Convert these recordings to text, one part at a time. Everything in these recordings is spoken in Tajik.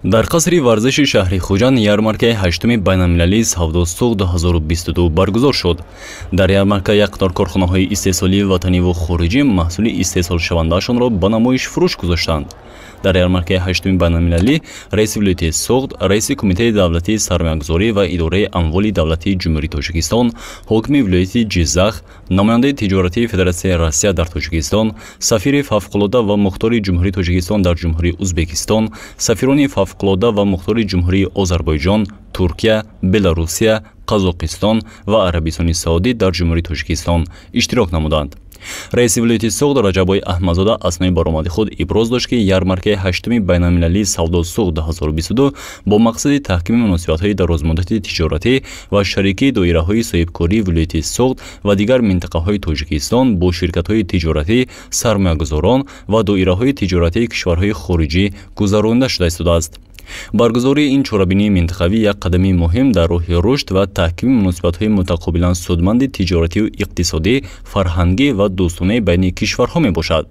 Дар қасри варзиши шаҳри Хуҷанд ярмаркаи ҳаштуми байналмилалии савдо Суғд 2022 баргузор шуд. Дар ярмарка як қатор корхонаҳои истеҳсолии ватаниву хориҷӣ маҳсули истеҳсолшавандаашонро ба намоиш фурӯш гузоштанд. Дар ярмаркаи ҳаштуми байналмилалӣ раиси вилояти Суғд, раиси Кумитаи давлатии сармоягузорӣ ва идораи амволи давлатии Ҷумҳурии Тоҷикистон, ҳокими вилояти Ҷиззах, намояндаи тиҷоратии Федератсияи Россия дар Тоҷикистон, сафири фавқулодда ва мухтори Ҷумҳурии Тоҷикистон дар Ҷумҳурии Узбекистон, сафирони фавқулодда ва мухтори Ҷумҳурии Озарбойҷон, Туркия, Беларусия, Қазоқистон ва Арабистони Саудӣ дар Ҷумҳурии Тоҷикистон иштирок намуданд. Раиси вилояти Суғд Раҷаббой Аҳмадзода аснои баромади худ иброз дошт, ки ярмаркаи ҳаштуми байналмилалии савдо Суғд 2022 бо мақсади таҳкими муносибатҳои дарозмуддати тиҷоратӣ ва шарикии доираҳои соҳибкории вилояти Суғд ва дигар минтақаҳои Тоҷикистон бо ширкатҳои тиҷоратӣ, сармоягузорон ва доираҳои тиҷоратии кишварҳои хориҷӣ гузаронида шуда истодааст. Баргузории ин чорабинии минтақавӣ як қадами муҳим дар роҳи рушд ва таҳкими муносибатҳои мутақобилан судманди тиҷоратию иқтисодӣ, фарҳангӣ ва дӯстонаи байни кишварҳо мебошад.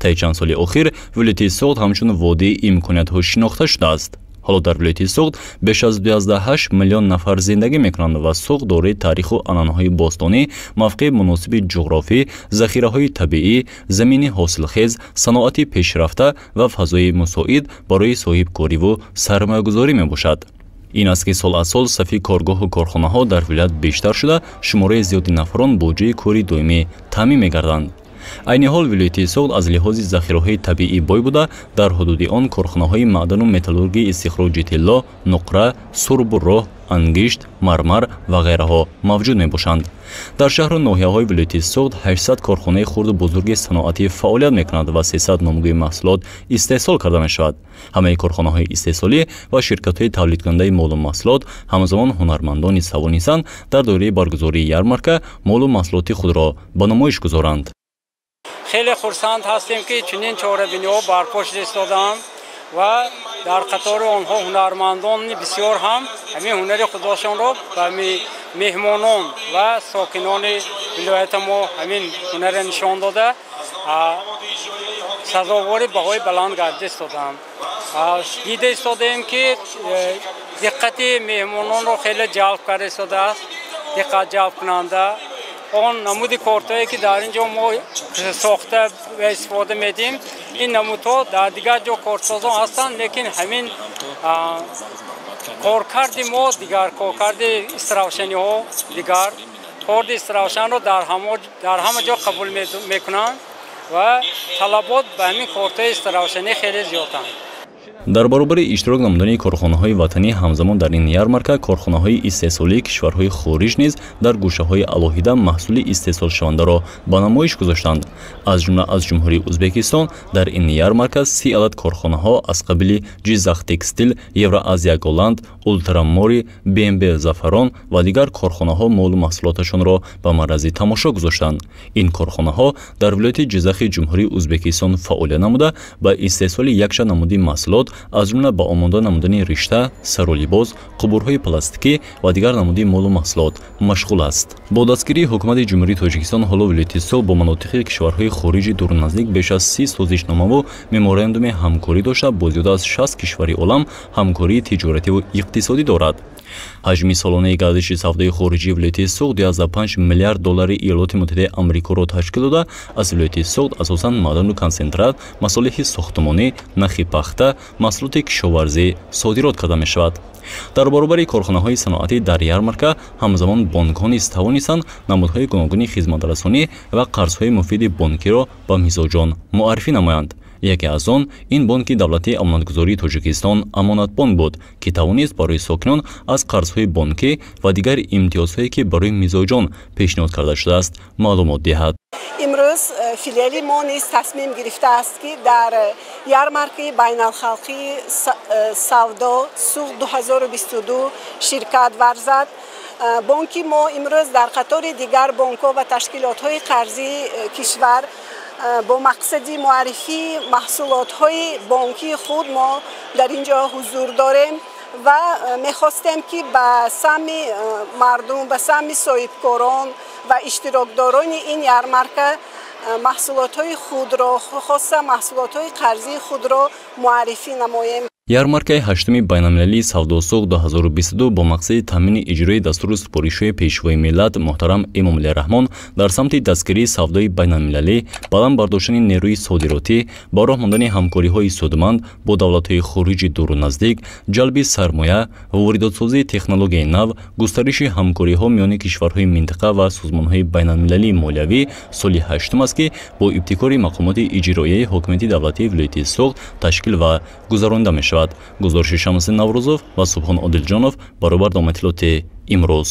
Таи чанд соли охир вилояти Суғд ҳамчун водии имкониятҳо шинохта шудааст. Ҳоло дар вилояти Суғд беш аз 28 миллион нафар зиндагӣ мекунанд ва Суғд дораи таъриху анъанаҳои бостонӣ, мавқеи муносиби ҷуғрофӣ, захираҳои табиӣ, замини ҳосилхез, саноати пешрафта ва фазои мусоид барои соҳибкориву сармоягузорӣ мебошад. Ин аст, ки сол аз сол сафи коргоҳу корхонаҳо дар вилоят бештар шуда, шумораи зиёди нафарон бо ҷойи кори доимӣ таъмин мегарданд. Айни ҳол вилояти Суғд аз лиҳози захираҳои табиӣ бой буда, дар ҳудуди он корхонаҳои маъдану металлургии истихроҷи тилло, нуқра, сурбу роҳ, ангишт, мармар ва ғайраҳо мавҷуд мебошанд. Дар шаҳру ноҳияҳои вилояти Суғд 800 корхонаи хурду бузурги саноатӣ фаъолият мекунад ва 300 номгӯи маҳсулот истеҳсол карда мешавад. Ҳамаи корхонаҳои истеҳсолӣ ва ширкатҳои тавлидкунандаи молу маҳсулот, ҳамзамон ҳунармандони тавонистанд дар доираи баргузории ярмарка молу маҳсулоти худро ба намоиш гузоранд. Хеле хурсанд ҳастем, ки чунин чорабиниҳо барпо шуда истодаанд ва дар қатори онҳо ҳунармандони бисёр ҳам ҳамин ҳунари худошонро ба меҳмонон ва сокинони вилояти мо ҳамин ҳунарро нишон дода, сазовори баҳои баланд гардида истодаанд. Дида истодаем, ки диққати меҳмононро хеле ҷалб карда истодааст, диққат ҷалбкунанда он намуди кортҳое, ки дар ин ҷо мо сохта ва истифода медиҳем, ин намудҳо дар дигар ҷо кортсозон ҳастанд, лекин ҳамин коркарди мо дигар, коркарди истиравшаниҳо дигар. Корди истиравшанро дар ҳама ҷо қабул мекунанд ва талабот ба ҳамин кортҳои истиравшанӣ хеле зиёданд. Дар баробари иштирок намудани корхонаҳои ватанӣ, ҳамзамон дар ин ярмарка корхонаҳои истеҳсолии кишварҳои хориҷ низ дар гӯшаҳои алоҳида маҳсули истеҳсолшавандаро ба намоиш гузоштанд. Аз ҷумла аз Ҷумҳурии Узбекистон дар ин ярмарка 30 адад корхонаҳо аз қабили Ҷиззах Текстил, Евроазия Голланд, Ултрамори, БМБ Зафарон ва дигар корхонаҳо молу маҳсулоташонро ба маррази тамошо гузоштанд. Ин корхонаҳо дар вилояти Ҷиззахи Ҷумҳурии Узбекистон фаъолият намуда, ба истеҳсоли якчанд намуди маҳсулот, аз ҷумла ба омода намудани ришта, сару либос, қубурҳои пластикӣ ва дигар намуди молу маҳсулот машғул аст. Бо дастгирии ҳукумати Ҷумҳурии Тоҷикистон ҳоло вилояти Суғд бо манотиқи кишварҳои хориҷи дуру наздик беш аз 30 созишномаву меморандуми ҳамкорӣ дошта, бо зиёда аз 60 кишвари олам ҳамкории тиҷоративу иқтисодӣ дорад. Ҳаҷми солонаи гардиши савдои хориҷии вилояти Суғд 15 миллиард доллари Иёлоти Муттаҳидаи Амрикоро ташкил дода, аз вилояти Суғд асосан маъдану консентрат, масолеҳи сохтмонӣ, нахи пахта, маҳсулоти кишоварзӣ содирот карда мешавад. Дар баробари корхонаҳои саноатӣ дар ярмарка ҳамзамон бонкҳо низ тавонистанд намудҳои гуногуни хизматрасонӣ ва қарзҳои муфиди бонкиро ба мизоҷон муаррифӣ намоянд. Яке аз он ин бонки давлатии амонатгузории Тоҷикистон Амонатбонк буд, ки тавонист барои сокинон аз қарзҳои бонкӣ ва дигар имтиёзҳое, ки барои мизоҷон пешниҳод карда шудааст, маълумот диҳад. Имрӯз филиали мо низ тасмим гирифтааст, ки дар ярмаркаи байналхалқии савдо Суғд 2022 ширкат варзад. Бонки мо имрӯз дар қатори дигар бонкҳо ва ташкилотҳои қарзии кишвар бо мақсади муаррифии маҳсулотҳои бонкии худ мо дар ин ҷо ҳузур дорем ва мехостем, ки ба самъи мардум, ба самъи соҳибкорон ва иштирокдорони ин ярмарка маҳсулотҳои худро, хоса маҳсулотҳои қарзии худро муаррифӣ намоем. Ярмаркаи ҳаштуми байналмилалии савдо Суғд 2022 бо мақсади таъмини иҷрои дастуру супоришҳои Пешвои миллат муҳтарам Эмомалӣ Раҳмон дар самти дастгирии савдои байналмилалӣ, баланд бардоштани нерӯи содиротӣ, ба роҳ мондани ҳамкориҳои судманд бо давлатҳои хориҷи дуру наздик, ҷалби сармоя, воридотсозии технологияи нав, густариши ҳамкориҳо миёни кишварҳои минтақа ва созмонҳои байналмилалии молиявӣ соли ҳаштум аст, ки бо ибтикори мақомоти иҷроияи ҳокимияти давлатии вилояти Суғд ташкил ва гузаронида мешавад. Гузориши Шамси Наврӯзов ва Субҳон Одилҷонов баробар до иттилооти имрӯз.